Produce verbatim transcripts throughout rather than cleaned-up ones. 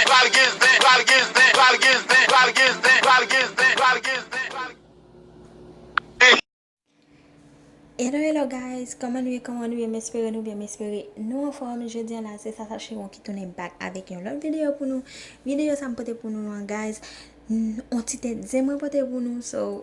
zen, pral gen zen, pral gen zen, pral gen zen, pral gen zen, pral gen zen, pral gen zen, pral gen zen, pral gen zen. Hello, hello guys, kòman nou ye, kòman nou ye? M espere nou byen, m espere nou anfòm. Jodi a la, se Sasa Chiron ki tounen back avèk yon lòt videyo pou nou. Videyo sa m pote pou nou an, guys, n- on ti tèt zen mwen pote pou nou, so,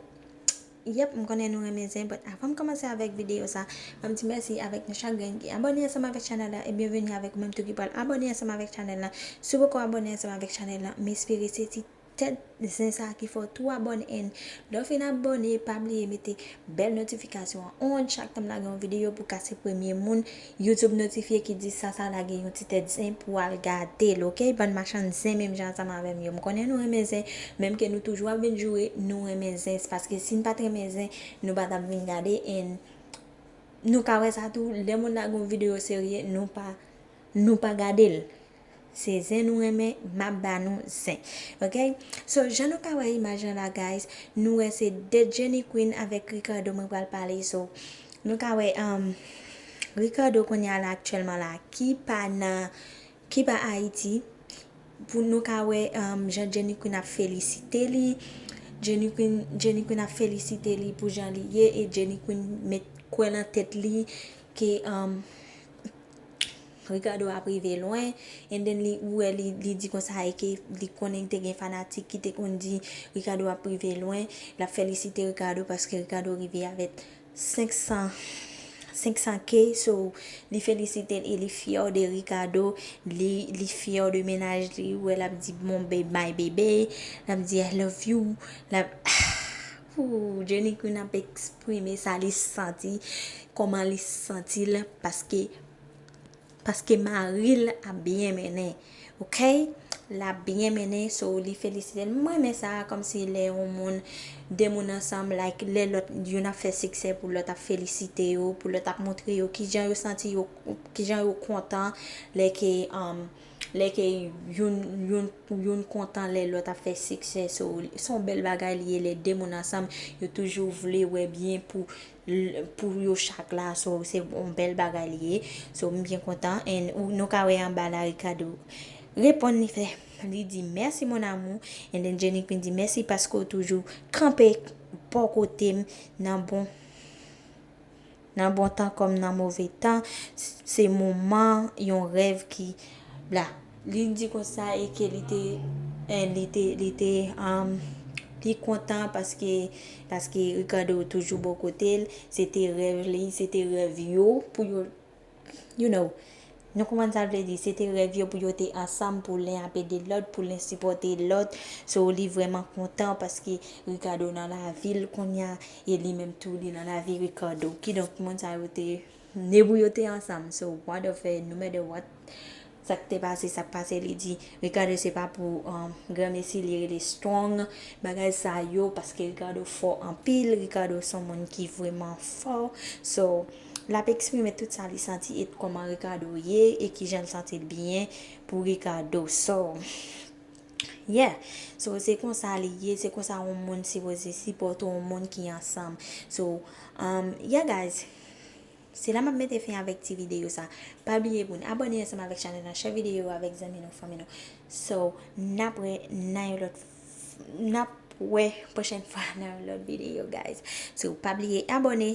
yep, m konnen nou renmen zen, but avan m kòmanse avèk videyo sa, m ap di mèsi avèk nou chak grenn ki abòne ansanm avèk chanèl la, e byenveni avèk ou menm tou ki pral abòne ansanm avèk chanèl la. Si w poko abòne ansanm avèk chanèl la, m espere se ti tèt zen sa ki fè w tou abòne, and lè w fin abòne, pa bliye mete bèl notifikasyon an on, chak tan m lage yon videyo pou w ka se premye moun YouTube notifye ki di Sasa lage yon ti tèt zen pou w al gade l, oke? Bann machann zen menm jan ansanm avè m yo. M konnen nou renmen zen, menm ke nou toujou ap vin joure, nou renmen zen, se paske si n pa t renmen zen, nou pa t ap vin gade, and nou ka wè sa tou, lè moun lage yon videyo serye, nou pa, nou pa gade l. Se zen nou renmen, m ap ba nou zen. Oke? So, jan nou ka wè imaj lan la, guys, nou wè se de Jenny Queen avèk Ricardo mwen pral pale. So, nou ka wè um, Ricardo kounye a la, aktyèlman la, ki pa nan, ki pa Ayiti. Pou nou ka wè um, jan Jenny Queen ap felisite li. Jenny Queen, Jenny Queen ap felisite li pou jan li ye, e Jenny Queen met kwè nan tèt li ke um, Ricardo ap rive lwen, and then li, ou wè li, li di konsa e ke li konnen te gen fanatik ki te konn di Ricardo ap rive lwen, l ap felisite Ricardo paske Ricardo rive avèk senk san, senk san K, so li felisite l e li fyè de Ricardo, li, li fyè de mennaj li, ou wè l ap di bon be- my baby, l ap di I love you, l ap, ooh, Jenny Queen ap eksprime sa li santi, kòman li santi l, paske paske mari l ap byen mennen, oke? L ap byen mennen, so li felisite l. M renmen sa, kòmsi lè yon moun, de moun ansanm, like, lè lòt, youn ap fè siksè pou lòt ap felisite yo, pou lòt ap montre yo kijan yo santi yo, kijan yo kontan, lè ke, um, lè ke youn, youn, youn kontan lè lòt ap fè siksè. So, se yon bèl bagay li ye lè de moun ansanm, yo toujou vle wè byen pou l- pou yo chak la, so se yon bèl bagay li ye. So m byen kontan, and ou- nou ka wè anba la Ricardo reponn, li fè, li di mèsi mon amour, and then Jenny Queen di mèsi paske w toujou kanpe bò kote m nan bon, nan bon tan kòm nan move tan. Se moman yon rèv ki bla. Li di konsa e ke li te, eh, li te, li te, um, li kontan paske, paske Ricardo toujou bò kote l, se te rèv li, se te rèv yo pou yo, you know, nou konprann sa vle di, se te rèv yo pou yo te ansanm, pou len ap ede lòt, pou len sipòte lòt. So li vrèman kontan paske Ricardo nan lavi l kounye a, e li menm tou li nan lavi Ricardo. Kidonk moun sa yo te ne pou yo te ansanm. So, what the fuck, no matter what, sa k te pase, sa k pase, li di, Ricardo se pa pou um, granmesi, li rele strong, bagay sa yo, paske Ricardo fò anpil, Ricardo se yon moun ki vrèman fò. So, l ap eksprime tout sa li santi e kòman Ricardo ye e kijan l santi l byen pou Ricardo. So, yeah. So, se konsa li ye, se konsa yon moun sipoze sipòte yon moun ki ansanm. So, um, yeah, guys. Se la m ap mete fen avèk ti videyo sa. Pa bliye pou n abòne ansanm avèk chanèl la, share videyo avèk zanmi nou, fanmi nou. So, n ap wè nan yon lòt, n ap wè pwochèn fwa nan yon lòt videyo, guys. So, pa bliye abòne,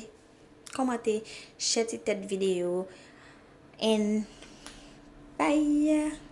kòmante, share ti tèt videyo, and bye!